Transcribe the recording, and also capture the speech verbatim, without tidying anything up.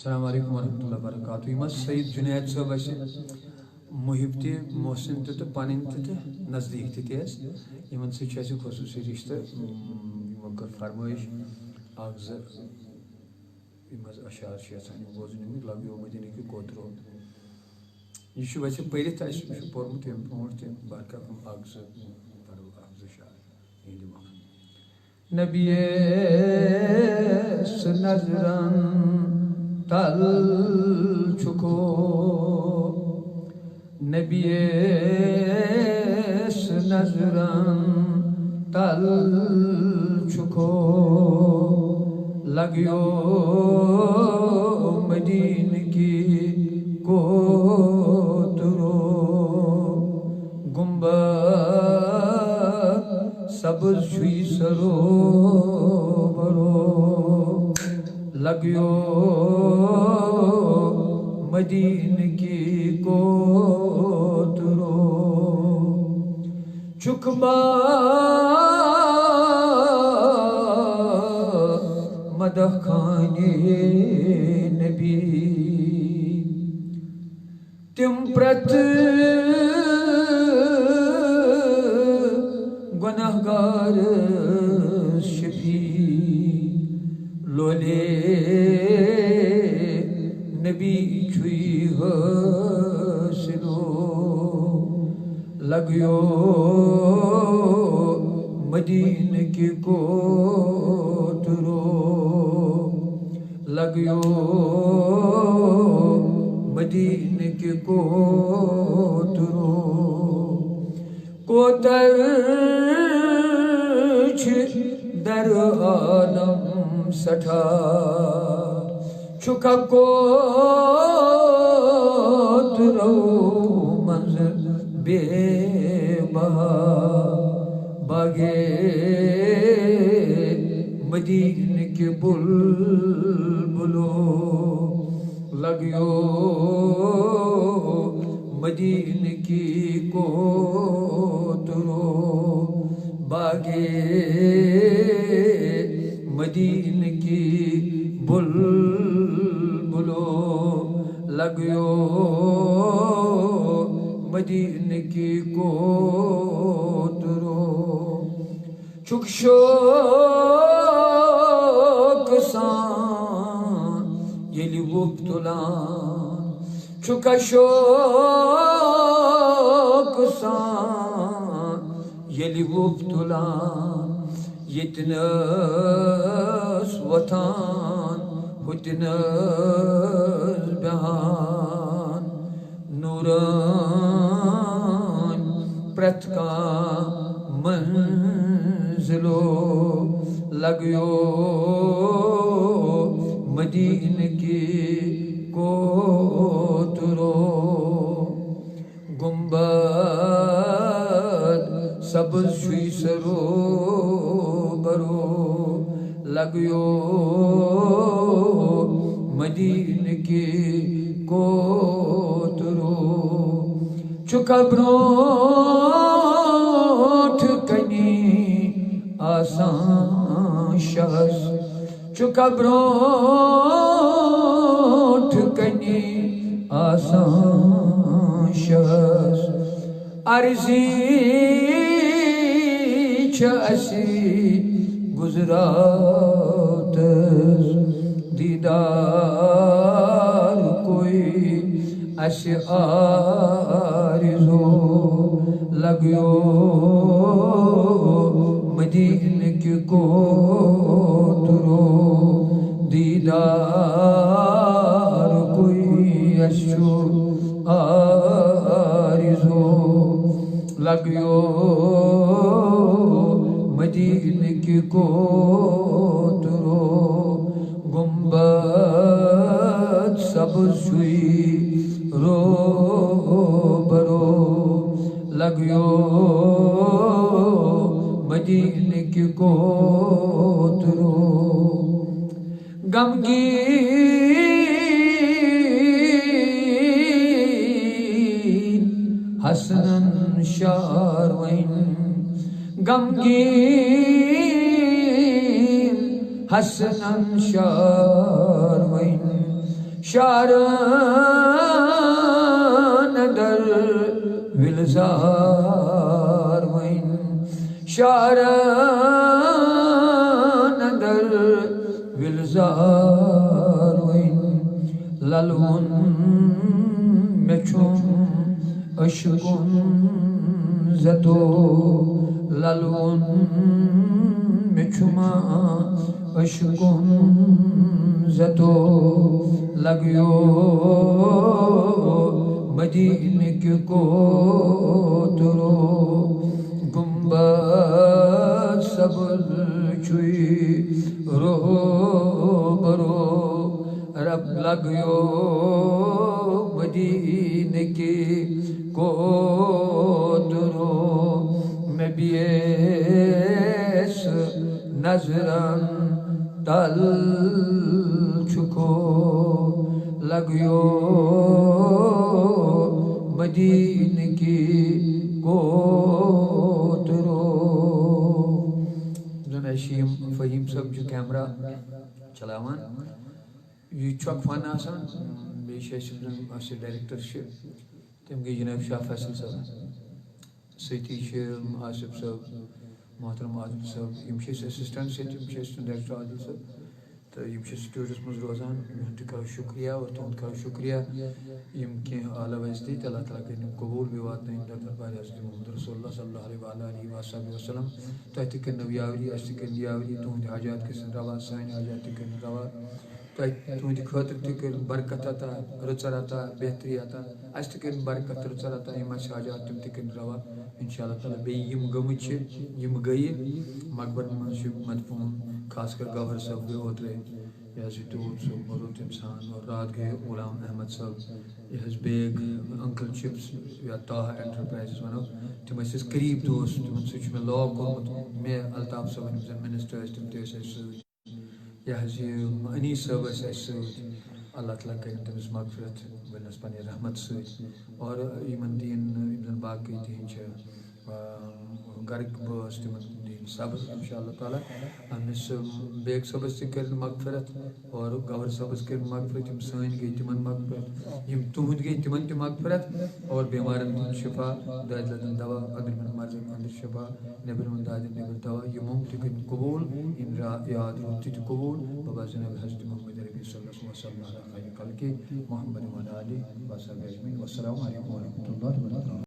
السلام علیکم ورحمۃ اللہ وبرکاتہ۔ یِم حظ سید جنید صٲب اَسہِ محب تہِ، محسن تہِ تہٕ پنٕنۍ تہِ تہٕ نزدیٖک تہِ تہِ ٲسۍ۔ یِمن سۭتۍ چھُ اَسہِ خصوٗصی رِشتہٕ۔ اۭں، یِمو کٔر فرمٲیش اکھ زٕ، یِم حظ اشعار چھِ یژھان یِم بوزٕنۍ، یِم لگیو مدیٖنہٕ کہِ کوترو۔ یہِ چھُ ویسے پٔرِتھ اَسہِ، یہِ چھُ پوٚرمُت ییٚمہِ برونٛٹھ تہِ، بہرکیف ہم اکھ زٕ پرو، اکھ زٕ شعر یِہِنٛدِ مۄکھٕ۔ نبی یس نظرن تل چھُکو، نبی یس نظرن تل چھُکو، لگیو مدینہٕ کی کوترو۔ گنبد سبز چھُے سرو برو، لگیو مدینہٕ کی کوترو۔ چھُکھ با مدح خانِ نبی، تِم پرٛٮ۪تھ گۄناہگار شفیع، لولے نبی چھُے حٲصِلو۔ لگیو مدینہٕ کہِ کوترو، لگیو مدینہٕ کہِ کوترو۔ کوتر چھِ در عالم سٹھا، چھُکھا کوترو منٛز بے بہا۔ باغے مدینہٕ کہِ بلبلو، لگیو مدینہٕ کہِ کوترو۔ باغے مدینہٕ کہِ بلبلو، لگیو مدینہٕ کہِ کوترو۔ چھُکھ شوق سان ییٚلہِ وُپھ تُلان، چھُکھا شوق سان ییٚلہِ وُپھ تُلان، ییٚتہِ نَس وۄتھان، ہُتہِ نَس بیٚہان۔ نوٗرٲنۍ پرٛٮ۪تھ کانٛہہ منزلو، لگیو مدینہٕ کہِ کوترو۔ گنبد سبز چھُے سرو برو، لگیو مدینہٕ کہِ کوترو۔ چھُکھا برونٛٹھ کنی آسان شخص، چھُکھا برونٛٹھ کنی آسان شخص۔ عرضی چھِ اَسہِ گُجراتس دیٖدار کوئی اَسہِ آرزو۔ لگیو مدینہٕ کہِ کوترو دیٖدار کوئی اَسہِ چھُ آرزو۔ لگیو مدینہٕ کہِ کوترو، گنبد سبز چھُے رو برو۔ لگیو مدینہٕ کہِ کوترو۔ غمگیٖن حسنن شار وۄنۍ، غمگیٖن حسنن شار وۄنۍ، شعرن اندر وِلزار وۄنۍ، شعرن اندر وِلزار وۄنۍ۔ للوُن مےٚ چھُم عشقُن زتو، للوُن مےٚ چھُم عشقُن زتو۔ لگیو مدینہ کہ کوترو، گنبد سبز چھُے روبرو۔ رب لگیو مدینہ کہ کوترو، مےٚ بیس نظرن تل چھُکو۔ لگیو مدینہ کہ کوترو۔ زن اَسہِ چھِ یِم فہیم صٲب چھُ کیمرہ چلاوان، یہِ چھُ اکھ فن آسان۔ بیٚیہِ چھِ اَسہِ یِم زن اَسہِ ڈایریکٹر چھِ، تِم گٔے جناب شاہ فیصل صٲب، سۭتی چھِ آصف صٲب، محترم عادل صٲب، یِم چھِ اَسہِ اسسٹنٹ سۭتۍ، یِم چھِ اسسٹنٹ ڈائریکٹر عادل صٲب، تہٕ یِم چھِ سٹوڈیوَس منٛز روزان۔ یِہُنٛد تہِ کرو شُکریہ اور تُہُنٛد کرو شُکریہ۔ یِم کینٛہہ آلو اَسہِ دِتۍ، اللہ تعالیٰ کٔرِنۍ یِم قبوٗل، بیٚیہِ واتنٲیِن دربار حضرت محمد رسول اللہ صلی اللہ علیہ وعلیہ آلہ وصحبہ وسلم۔ تۄہہِ تہِ کٔرنو یاوری، اَسہِ تہِ کٔرِنۍ یاوری، تُہُنٛدۍ حاجات گٔژھِنۍ روا، سانہِ حاجات تہِ کٔرِنۍ روا۔ تۄہہِ، تُہٕنٛدِ خٲطرٕ تہِ کٔرِنۍ برکت عطا، رٕژر عطا، بہتری عطا۔ اَسہِ تہِ کٔرِنۍ برکت، رٕژر عطا، یِم اَسہِ حاجات، تِم تہِ کٔرِنۍ روا۔ انشاءاللہ تعالیٰ، بیٚیہِ یِم گٔمٕتۍ چھِ، یِم گٔیہِ مقبرن منٛز چھِ مدفوٗن، خاص کر گوہر صٲب گٔے اوترے۔ یہِ حظ یہِ تیوٗت سُہ رُت اِنسان، اور راتھ گٔے غلام احمد صٲب، یہِ حظ بیگ، انکل چپس یا طاہا انٹرپرائزز وَنو، تِم ٲسۍ اَسہِ قریٖب دوست، تِمن سۭتۍ چھُ مےٚ لاگ کوٚرمُت، مےٚ، الطاف صٲبن، یِم زن منسٹر ٲسۍ، تِم تہِ ٲسۍ اَسہِ سۭتۍ۔ یہِ حظ یہِ انیس صٲب ٲسۍ اَسہِ سۭتۍ، اللہ تعالیٰ کٔرِن تٔمِس مغفرت، ؤلِنَس پننہِ رحمت سۭتۍ۔ اور یِمن دِیِن، یِم زن باقٕے تِہِنٛدۍ چھِ، آ، گرٕکۍ بٲژ، تِمن دِیِن صبر انشاءاللہ تعالیٰ۔ أمِس، آ، بیگ صٲبس تہِ کٔرِن مغفرت اور گوہر صٲبس کٔرِن مغفرت، یِم سٲنۍ گٔے تِمن مغفرت، یِم تُہٕنٛدۍ گٔے تِمن تہِ مغفرت، اور بیمارن دِیِن شفا، دادِ لدن دوا، أنٛدرِمٮ۪ن مرضن أنٛدر شفا، نیٚبرِمٮ۪ن دادٮ۪ن نیٚبر دوا، یِمو تہِ کٔرِن قبوٗل، یِم را-، یاد روٗد تہِ تہِ قبوٗل۔ بابا جناب حضرت محمد عربی صلی اللہ علیہ وسلم، صلی اللہ علیہ خیر خلقہ محمد وعلی آلہ وصحبہ اجمعین۔ والسلام علیکم ورحمۃ اللہ وبرکاتہ۔